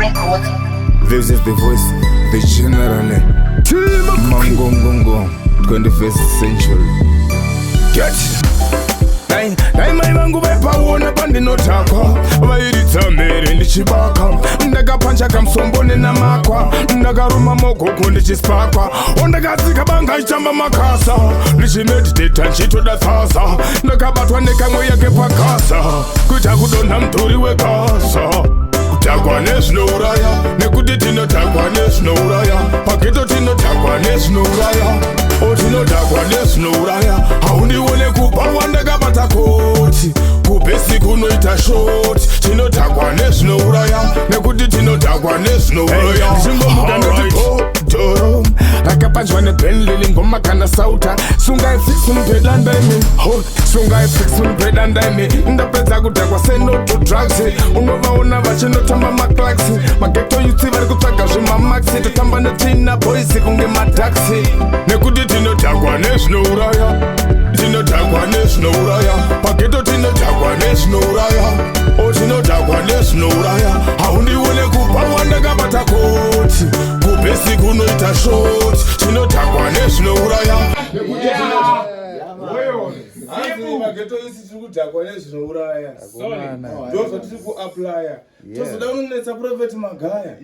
Records. This is the voice, the general. Mangongongo, 21st century. Get! Dai dai mai vangu vaipaona pandinotakwa, vairidza mhere ndichibaka. Ndakapancha kamusombo nenamakwa, ndakaruma mogogo ndichispakwa. Ondakatsika banga ichitamba makasa, ndichimeditata ndichitoda tsasa. Ndakabatwa nekamwe yake pakasa, kuita kudonha mutori wekasa. Kudhakwa nezvinouraya, nekuti tinodhakwa nezvinouraya. Paghetto tinodhakwa nezvinouraya, o tinodhakwa nezvinouraya. Haundione kubhawa ndakabata koti, kubhesi kunoita shoti. Tinodhakwa nezvinouraya, nekuti tinodhakwa nezvinouraya. Ndichingomuka ndoti bhodhoro rakapanjwa neBentley, ngoma kana sauta. Sungai fix mupedanda imi, ho, sungai fix mupedanda imi. Ndapedza kudhakwa, say no to drugs. Unovaona vachinotamba maclax, maghetto youths vari kutsvaga zvemamaxi. Totamba netina boys kunge madaxi, nekuti tinodhakwa nezvinouraya. Tinodhakwa nezvinouraya, paghetto tinodhakwa nezvinouraya, o tinodhakwa nezvinouraya. Haundione kubhawa ndakabata koti, kubhesi kunoita shoti. Tinodhakwa nezvinouraya. Maghetto isi tiri kudhakwa nezvinouraya, ndo zvatiri kuapplya. Tozoda kunonetsa Prophet Magaya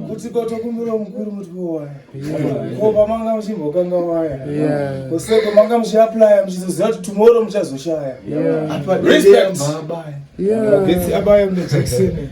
kuti kotokumbira mukuru mutipo waya, ko pamanga muchimbokanga waya kuseko manga muchiapplya, muchizoziva kuti tomorrow muchazoshaya. Respect. Magetsi abaya mune Jackson.